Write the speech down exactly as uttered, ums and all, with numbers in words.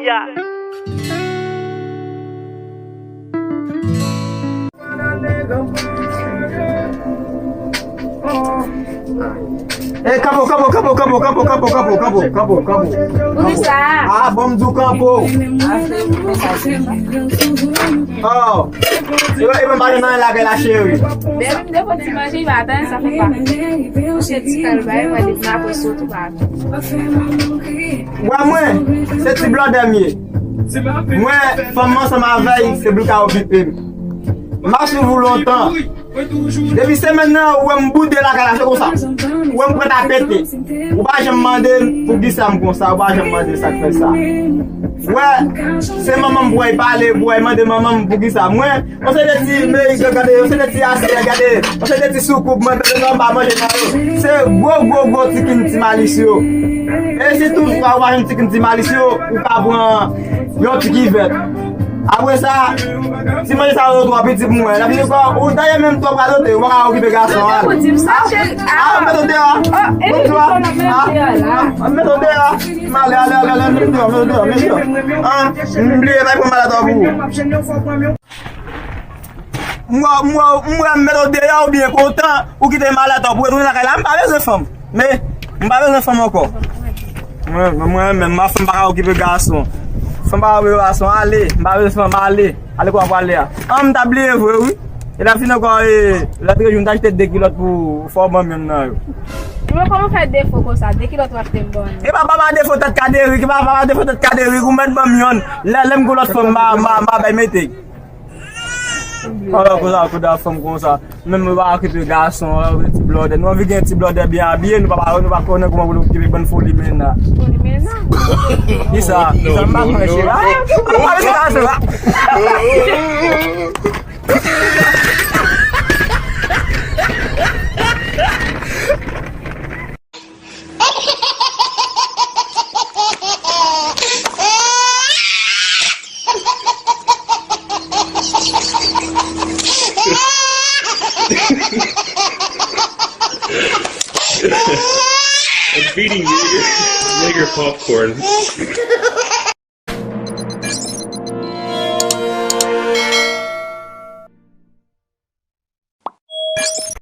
Ya. Ey, kanpo, kanpo, kanpo. Poukisa? Ah, bon, m di w kanpo. Oh. Yo, e mwen pa gen anyen lakay la, cheri. Depi m depo ti manje, li pa tann, sa fè pa. Mwen se ti kal bay, mwen depi m apre sot ou pa. Wè mwen, se ti blòdè m ye. Mwen, fanm mwen ansanm avè l, se blòdè k okipe m. M ap swiv ou lontan. Depi semèn nan, ou wè m boude lakay la, se konsa. Ou wè m prèt a pete. Ou pa janm mande m poukisa m konsa, ou pa janm mande sa k fè sa. Wè, se manman m pou w pale, pou w mande manman m poukisa. Mwen, yon seri de ti meri, gade, yon seri de ti asyèt, gade, yon seri de ti soukoup, mwen, mete anba manje nan yo. Se gwo, gwo, gwo tikin ti malis yo. E si toutfwa ou pa jwenn tikin ti malis yo, ou ka pran yon ti kivèt. Apre sa, ti manje sa yo twò piti pou mwen. Epi ankò, ou dayè menm twò radote, ou pa ka okipe gason an. Ou di m sa, cheri. Ah, ah, mete w deyò. Oh, e li ki fè w nan mete w deyò la. Ah, mete w deyò. M ale, ale, ale, ale, mete w deyò, mete w deyò, mete w deyò. Ah, m bliye, pa pran malèt pou ou. M wè, m wè, m wè m mete w deyò, ou byen kontan, ou kite malèt ou pou retounen lakay la. M pa bezwen fanm. Men, m pa bezwen fanm ankò. Mwen, mwen, mwen menm, ma fanm pa ka okipe gason. Fanm pa ka okipe gason, ale. M pa bezwen fanm, ale. Ale kwa pwale a. An, m ta bliye vre, wi. E la fin ankò, e, lòt jou, m ta achte de kilòt pou fò ban m youn nan yo. Mwen kòman fè defo konsa, de kilòt w achte m ban nou. E pa papa defo tèt kaderi, e pa papa defo tèt kaderi, ou mèt ban m youn. Lè, lè m gon lòt fanm, ma, ma, ma bay mete. Ala koza, koza fanm konsa. Menm nou pa okipe gason, ti blòdè. Nou anvi gen ti blòdè byen abiye, nou pa, nou pa konnen kòman pou nou okipe bann foli menna. Foli menna? Kisa? Kisa m pa konnen, cheri? Ah, ou pa vin gason la. I'm feeding Jaeger, Jaeger popcorn.